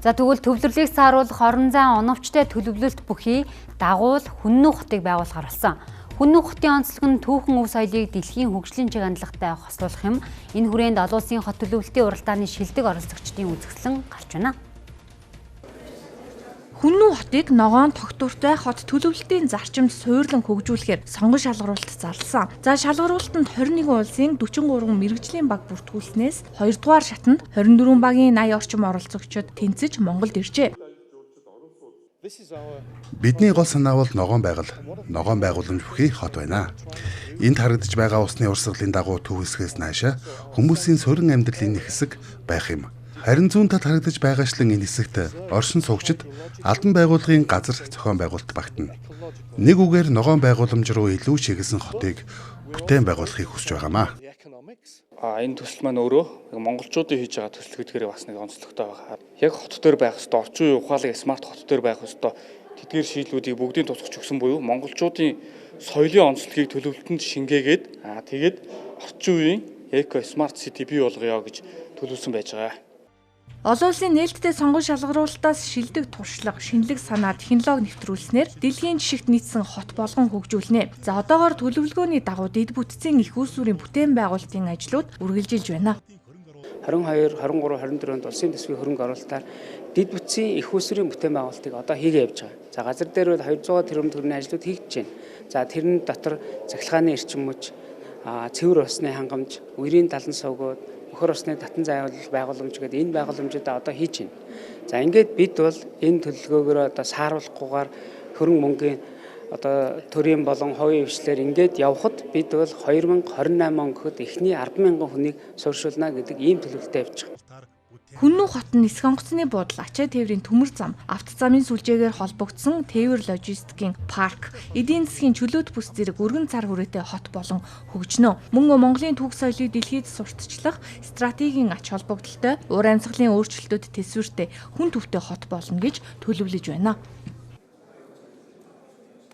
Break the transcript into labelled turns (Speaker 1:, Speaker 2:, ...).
Speaker 1: За, тэгвэл төвлөрлийг сааруулах орон зайн оновчтой төлөвлөлт бүхий дагуул Хүннү хотыг байгуулахар болсон. Хүннү хотын онцлог нь түүхэн өв соёлыг дэлхийн хөгжлийн чиг хандлагатай хослуулах юм. Энэ хүрээнд олон улсын хот төлөвлөлтийн уралдааны шилдэг оролцогчдын үзэсгэлэн гарч байна.
Speaker 2: Хүннү хотыг ногоон тогтвортой хот төлөвлөлтийн зарчимд суурлан хөгжүүлэхээр сонгон шалгаруулалт зарласан. За, шалгаруулалтанд 21 улсын 43 мэргэжлийн баг бүртгүүлснээс 2 дугаар шатанд 24 багийн 80 орчим оролцогчид тэнцэж Монголд иржээ.
Speaker 3: Бидний гол санаа бол ногоон байгаль, ногоон байгууламж бүхий хот байна. Энд харагдаж байгаа усны урсгалын дагуу төв хэсгээс наашаа хүмүүсийн суурин амьдралын нэг хэсэг байх юм. Харин зүүн талд харагдаж байгаачлан энэ хэсэгт оршин суугчид албан байгууллагын газар зохион байгуулалт багтана. Нэг үгээр ногоон байгууламж руу илүү чиглэсэн хотыг бүтээн байгуулахыг хүсэж байгаамаа.
Speaker 4: А энэ төсөл маань өөрөө монголчуудын хийж байгаа төсөл гэдгээр бас нэг онцлогтой байгаа. Яг хот дээр байх ёстой, орчин үеийн ухаалаг smart хот дээр байх ёстой тэдгээр шийдлүүдийг бүгдийг тусгаж өгсөн буюу монголчуудын соёлын онцлогийг төлөвлөлтөнд шингээгээд тэгээд орчин үеийн eco smart city бий болгоё гэж төлөвлөсөн байж байгаа.
Speaker 2: Олон улсын нээлттэй сонгон шалгаруулалтаас шилдэг туршлага, шинэлэг санаа, технологи нэвтрүүлснээр дэлхийн жишгт нийцсэн хот болгон хөгжүүлнэ. За, одоогоор төлөвлөгөөний дагуу дэд бүтцийн эх үүсвэрийн бүтээн байгуулалтын ажлууд үргэлжилж байна.
Speaker 5: 22, 23, 24 онд улсын төсвийн хөрөнгө оруулалтаар дэд бүтцийн эх үүсвэрийн бүтээн байгуулалтыг одоо хийгээ явж байгаа. За, газар дээр бол 200 тэрбум төгрөгийн ажлууд хийгдэж байна. За, тэрэн дотор цахилгааны эрчим хүч, цэвэр усны хангамж, үерийн далан сувгууд, бохир усны татан зайвал байгууламж гэдэг энэ байгууламжуудаа одоо хийж байна. За, ингээд бид бол энэ төлөвлөгөөгөөр одоо сааруулахгүйгээр хөрөнгө мөнгийн одоо төрийн болон хувийн хвшлээр ингээд явхад бид бол 2028 он гэхэд эхний 10,000 хүнийг суурьшуулна гэдэг ийм төлөвлөлтөй явж байгаа.
Speaker 2: Хүннү хот нь нисэх онгоцны буудал, ачаа тээврийн төмөр зам, авто замын сүлжээгээр холбогдсон тээвэр логистикийн парк, эдийн засгийн чөлөөт бүс зэрэг өргөн цар хүрээтэй хот болон хөгжинө. Мөн Монголын түүх соёлыг дэлхийд сурталчлах стратегийн ач холбогдолтой, уур амьсгалын өөрчлөлтөд тэсвэртэй, хүн төвтэй хот болно гэж төлөвлөж байна.